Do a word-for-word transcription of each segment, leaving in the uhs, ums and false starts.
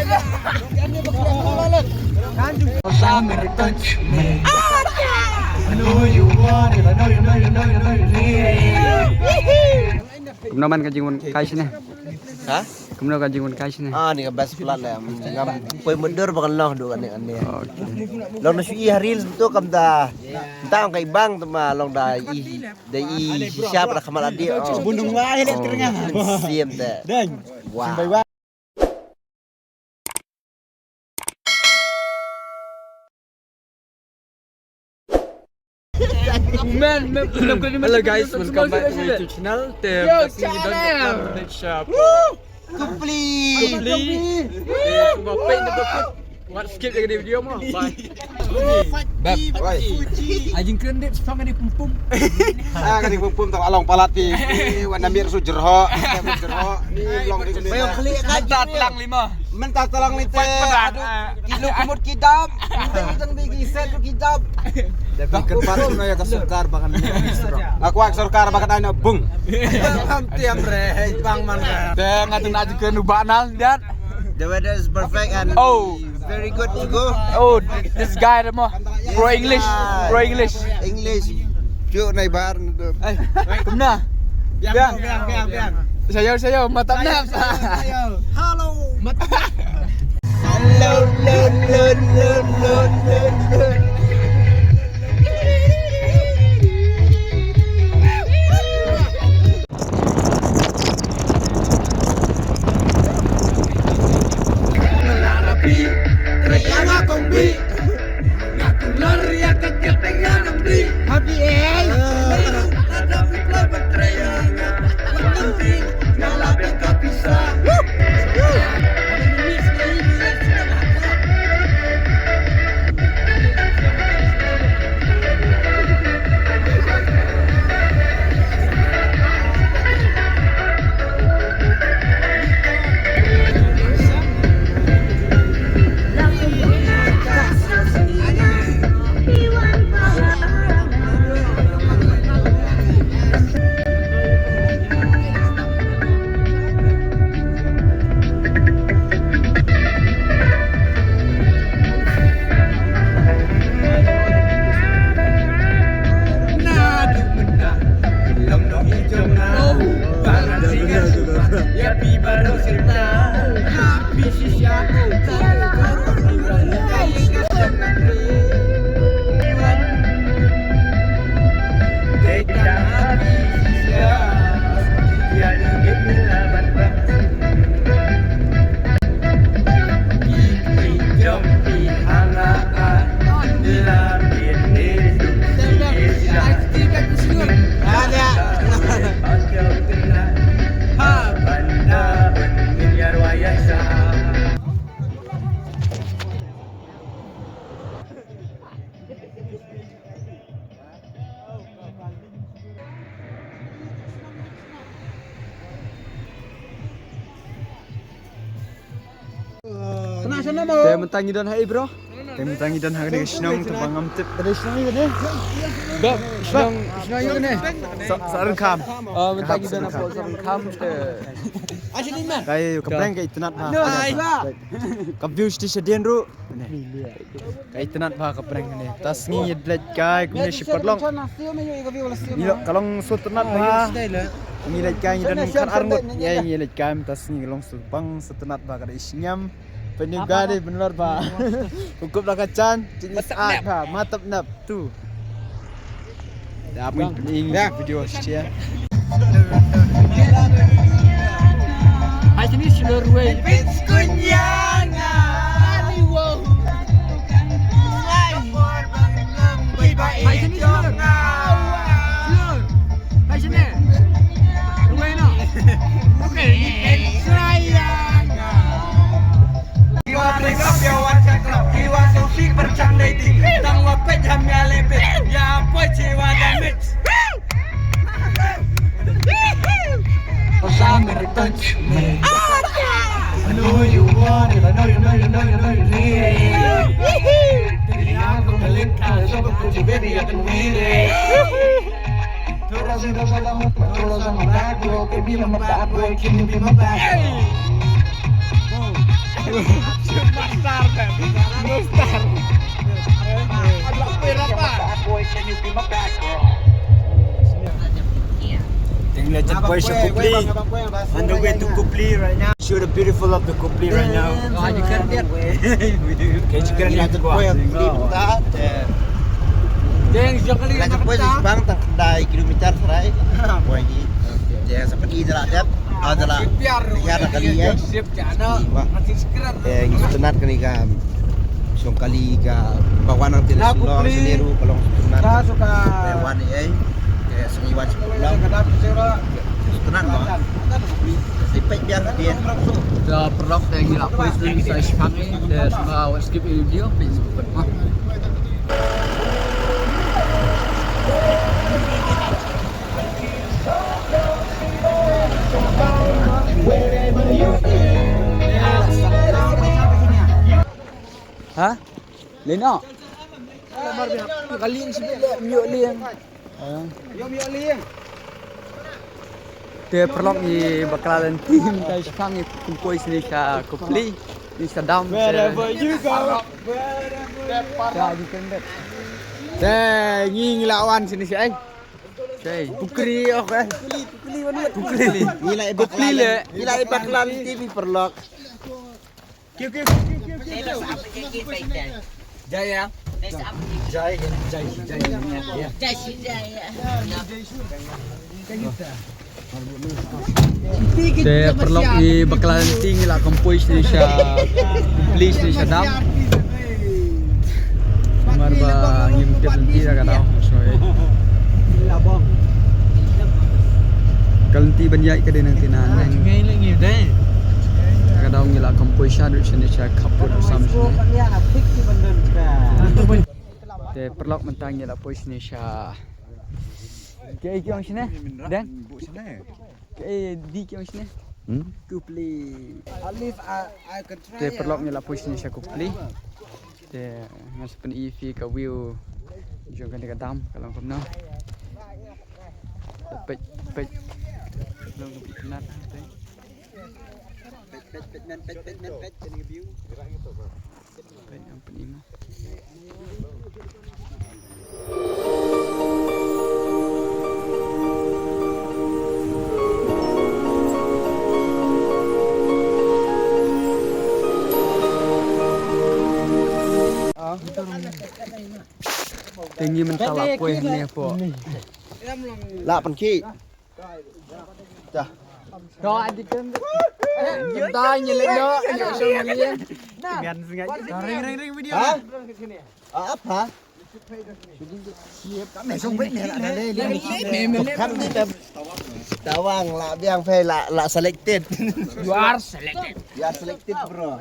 Kumno man ka jingwan kai shane? Ha? Kumno ka jingwan kai shane? Ah, ni ka best plat la. Ngam poi mudur ba kan long du kan ni kan ni. Okay. Long na shu i ha reels tu kam da. Tang kai bang tu ma long da i da i shisha pada kamal adi. Oh. Bundung wai le tengah. Siam te. Deng. Wah. Man, man, man, man, hello guys, welcome back to my YouTube channel. Te, yo, pasti channel. Next, uh, Woo! Complete. Complete. Eh, cuba pek ni betul. Wat skip lagi di video mo. Bye. Beb. Oi. Ajin kren dek song ni pum pum. Ah, kani pum pum tang along palat ti. Eh, wan namir su jerho. Jerho. Ni long di sini. Bayo klik kan. Minta telang lima. Minta telang lima. Aduh. Kilo kumut kidam. Minta kita bagi set tu kidam. Tapi kan pat no ya ka sorkar bakan. Aku ak sorkar bakan ana bung. Bang tiam re, bang man re. Te ngatu na jikenu banal dan. The weather is perfect and oh, very good to go. Oh, this guy mo. Pro English, pro English. English. Cuk nai bar. Eh, kumna. Biang, biang, biang, biang. Sayo, sayo, matap nap. Hello. Matap. Hello, hello, hello. Happy, eh? Te mynta ngi don ha i bro. Te mynta ngi don ha kane ka shnong te ba ngam tip. Kane shnong ïa kane. Bab, shnong, shnong ïa kane. Sa, Sarenkam. Ah, mynta ngi don ha Sarenkam te. Ka ïa ka prank ka itynnad ha. Ka view shati shadien ruh. Ka itynnad bha ka prank ne. Ta sngi ngi leit kai kumne shi patlong. Ngi ka long sngewtynnad bha. Ngi leit kai ngi don khatar ngut. Ïa ngi leit kai ta sngi ka long sngewbang sngewtynnad bha ka dei sngem. Pynïoh ka dei pynlor bha. Kukup la ka chan. Jingis at bha. Matap nap tu. Da pun pynïoh video share. Hai sini shlur wei. Hai sini shlur. Shlur. Hai sini. Wei no. Okay. Ki wa break up ïa wa check up. Ki wa sngewsih pyrshang dei ti. Tang wa peit ha mia le peit. Ïa poi che wa damage. Cause I'm gonna touch me. I know you want it. I know you, know you, know you, know you need it. Baby, I'm gonna lick you. So put your baby up and win it. Throw those in the bottom, throw those on my back, bro. Baby, I'm a bad boy. Can you be my bad boy? Hey. Jan poi sha Kupli. On the way to Kupli right now. Show the beautiful of the Kupli right now. Ka jingkren biang. Ka jingkren biang. Deng jong kali na poi sha bang tang khyndai kilometer sarai. Poi di. Deng sa pynïaid la dep. Ah, la. Ïa na kali ïa. Wah. Deng sngewtynnat kane ka shong kali kaba wan nangta na Shillong, Kupli. Sha Nehru ka long sngewtynnat. Ka wan ïa. Deng sngewtynnat. Sngewtynnat mo. Sa peit biang hadien. Te paralok, te ngi la poi sha shipang, te sngewbha wat skip ïa u video, peit sngewbha. Ha? Lino. Ka lieng sibit le, ym ïoh lieng. Ah. Te paralok, ngi bakla lynti mynta shipang, ngi kum poi shane sha Kupli, ngi sha dam. Wherever you go, wherever you go. Ka jingkren biang. Te ngi, ngi la wan shane sha, eh. Pukri, okay. Pukri. Ngi la bakla, ngi la bakla lynti paralok. Jai ya. Jai, jai, jai. Jai, jai. Te paralok, ngi bakla lynti, ngi la kum poi shane sha, plie shane sha dam. Namar ba ngim tip lynti da ka daw. Sorry. Ka lynti ban ïaid ka dei nangta na neng. Ka daw ngi la kum poi sha, duh shane sha khaput u sam shane. Te paralok, mynta ngi la poi shane sha. Kaei ki ong shane? Deng? Kaei di ki ong shane? Hmm? Kupli. Te paralok, ngi la poi shane sha Kupli. Te ngan sa pyni ïa phi ka view jong kane ka dam ka long kumno. Peit, peit. Long kumno te. Peit, peit, peit, men, peit, peit, men, peit, kane ka view. Peit, ngan pyni mo. Te ngi mynta la poi hangne hapoh. La pynkhih. Dah. Dah, adik kan. Kita nyelit dok, ayo, ayo, ayo. Ring, ring, ring video. Ha? Ah, apa? Tawang la biang phi la, la selected. You are selected. You are selected, bro.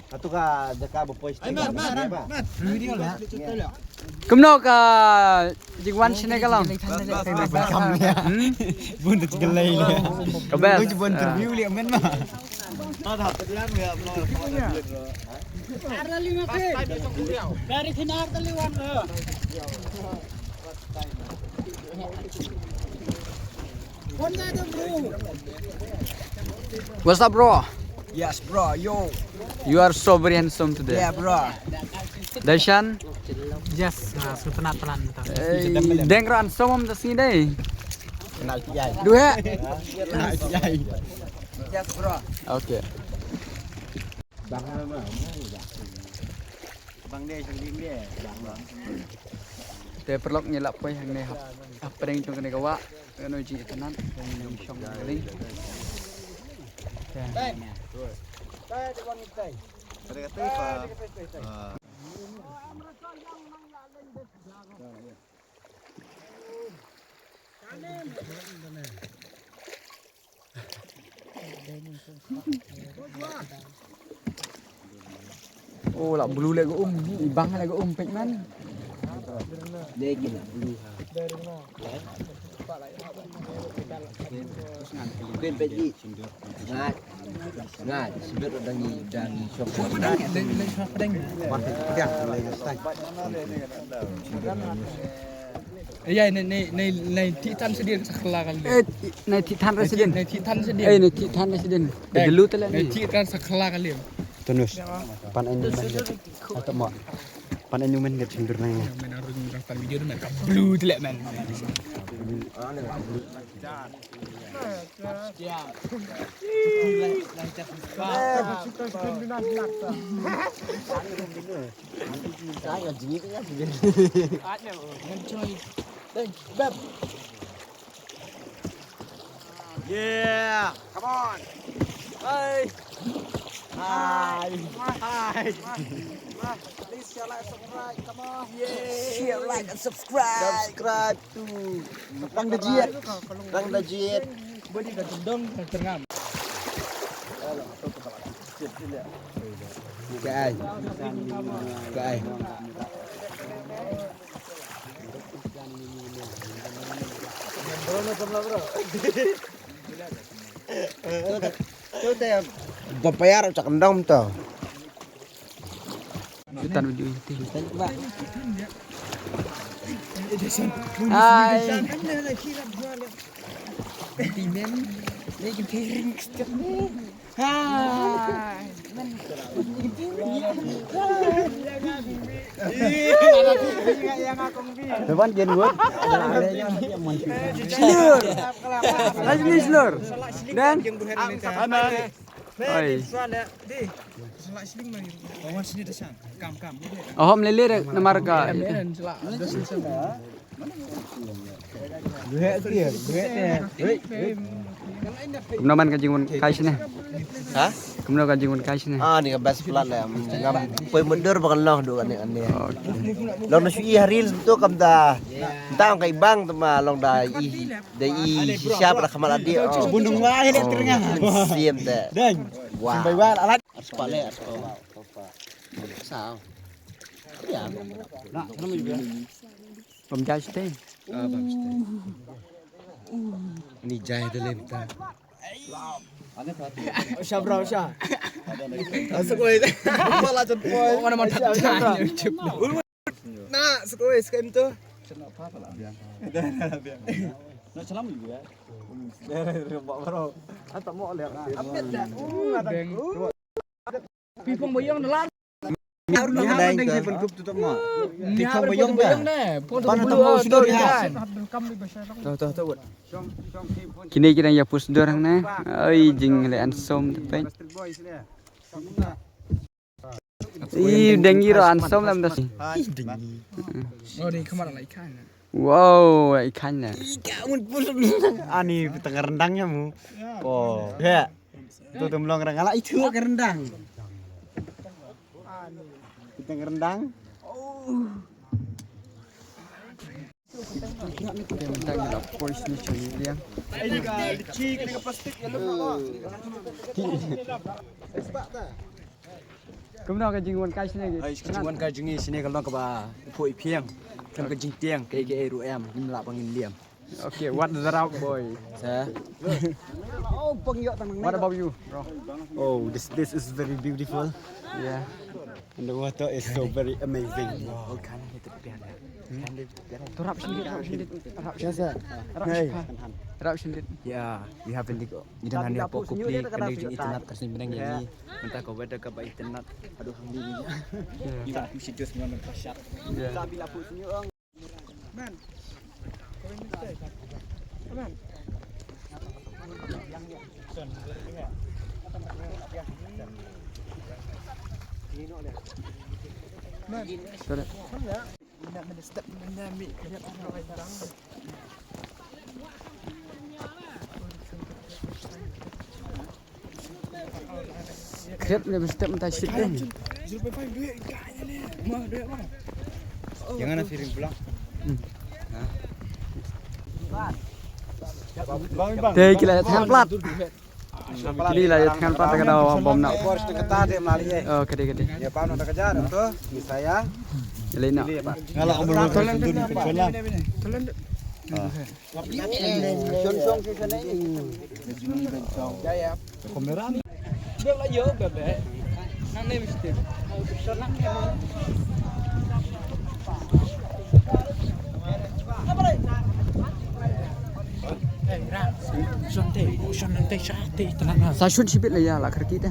Atu ka jaka ba poi. Ai, mat, mat, mat, mat. Video la. Kumno ka jingwan shane ka long? Hmm? Bun tu jingwan lai le. Ka best. Bun interview le men ma. Dari sini arta liwan. What's up, bro? Yes, bro. Yo. You are so very handsome today. Yeah, bro. Daishan? Yes, uh, so tenat tenat. Eh, deng ran som da sini dei. Kenal kiai. Dua. Kenal kiai. Yes, bro. Okay. Bang nama? Bang dei, sending dei. Bang, bang. Te paralok, ngi la poi hangne hap, hapdeng jong kane ka wah. Kano jingïatanat, kano jingshong kane. Te. Oh, la blue le ka um, i bang le ka um pek man. Dei ki la blue ha. Pek pek ji. Ngat. Ngat. Sibet dang i, dang i shop. Dang, dang, dang shop dang. Wan pek pek le stai. Ïa, ne, ne, ne, ne, thik than sdien sa kala kali. Eh, ne, thik than sdien. Ne, thik than sdien. Eh, ne, thik than sdien. Dei. Delu tele ne. Ne, thik than sa kala kali. Tunus. Pan an men. Atau mo. Pan an men ngat sindur nang. Men arung rang tan video men ka blue tele men. Yeah. Come on. Hi. Hi. Hi. Please share, like, subscribe. Come on. Share, like, and subscribe. Subscribe to Rang Dajiet. Rang Dajiet. Body ka tendong ka tengam. Kai. Kai. Ba payar cak endam to. Ikutan video ini. Hai. Hai. Depan Jen Wood. Shlur. Rajni Shlur. Dan Oi. Ohom lelir namar ka. Kumno man ka jingwan kai shane? Ha? Kumno ka jingwan kai shane? Ah, ni ka best plat la. Ngam poi mudur ba kan long du kane kane. Long na shu i ha reels tu kam da. Tang kai bang tu ma long da i da i shisha pada kamal adi. Bundung wai ni tengah. Siam te. Deng. Wah. Sampai wal alat. Arspale arspale. Sao. Ya. Bam jai site. Ah, bam site. Ni jai de lem ta. Usha bro, usha. Asuk wei. Pala jan poi. Mana mana. Na, suk wei, suk em tu. Na salam juga. Ata mo le. Pipong boyong dalar. Ni harus nak dai ke bentuk tu tak mau. Ni harus boyong ne. Pon tu. Tuh tuh tuh. Kini kita ya pus dorang ne. Oi jing le ansom tu pe. Ih, dengi ro ansom lam das. Ih, dengi. Oh, ni kamar lai kan. Wow, ikan na. Ani tengah rendangnya mu. Oh, ya. Tu temlong rendang ala itu ke rendang. Tengah rendang. Kumno ka jingwan kai shane? Ai, ka jingwan kai jong ngi shane ka long kaba poi phiang. Kan ka jingtieng ka ka ruh em, ngim lah ba ngin liam. Okay, what the rock boy? Sa. What about you, bro? Oh, this this is very beautiful. Yeah. And the water is so very amazing. Wow. Yeah, we have a leak. Ni dan hanya pok kupli kan dia internet kasih menang ya ni. Mentah kau beda ke ba internet. Aduh hang ni. Kita aku situs mana kasar. Kita bila pun senyum. Man. Man. Krep ne mesti minta shit deh. Jangan nasi ring pulang. Te kila than plat. Kini la ïa thngan pat ka daw bom na. Bor sdang kata de mali ye. Oh, kade kade. Ya pam na ka jar to. Ni saya. Lei na. Ngala umur umur sendun ni pala. Shon shon shon shon ni. Ya ya. Kamera. Dia la yo bebe. Nang ne mesti. Sa shun shibit la ïa la kharki te.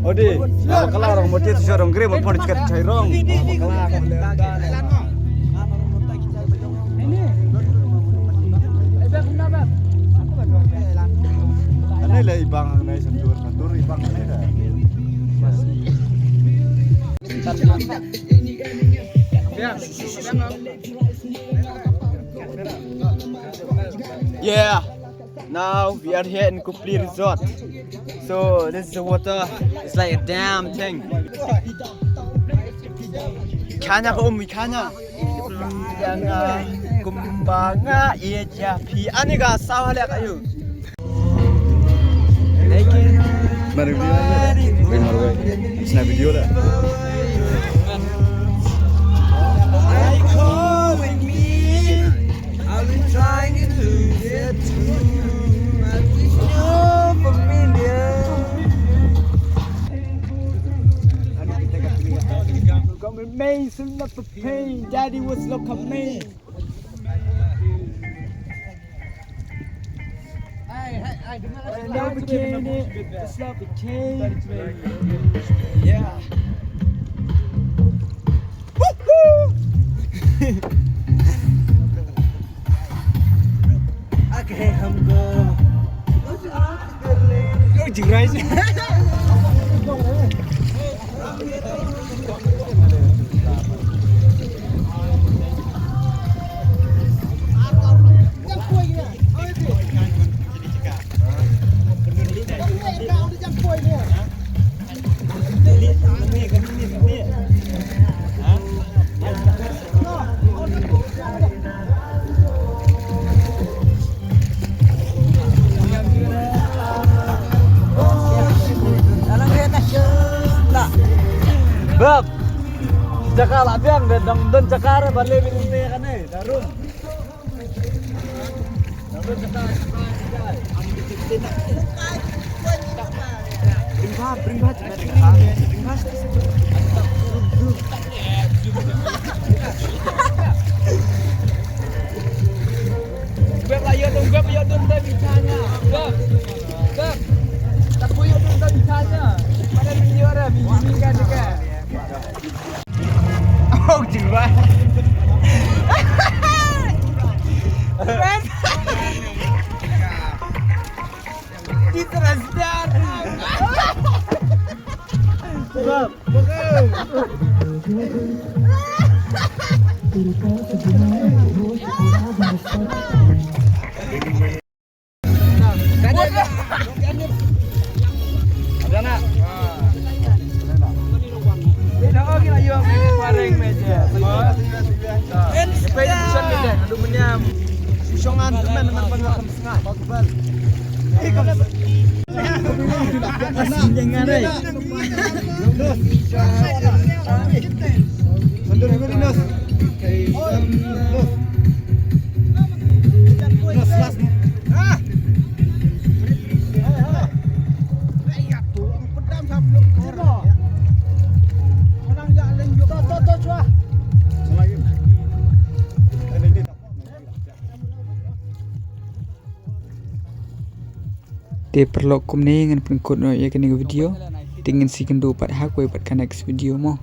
Odi, bakla rong moti tu rong gre mo pon chikat chai rong. Ane le ibang nai sandur sandur ibang nai da. Yeah. Now we are here in Kupli Resort. So this is the water. It's like a dam thing. Kanya ko umi kanya. Kanya kumbanga iya japi. Ani ga sawa le kayu. Mari video. Wei, mari, wei. Sna video lah. Are you calling me? I've been trying to lose it too. I wish you're familiar. Come remain, some of the pain. Daddy was look at me. Bab, jaka la biang, don, don jaka re, bale bi lente kane, darum. Oh, jiwa. Te paralok, kumne ngan pynkut noh ïa kane ka video. Te ngin sa ïakynduh pat ha kawei pat ka next video mo.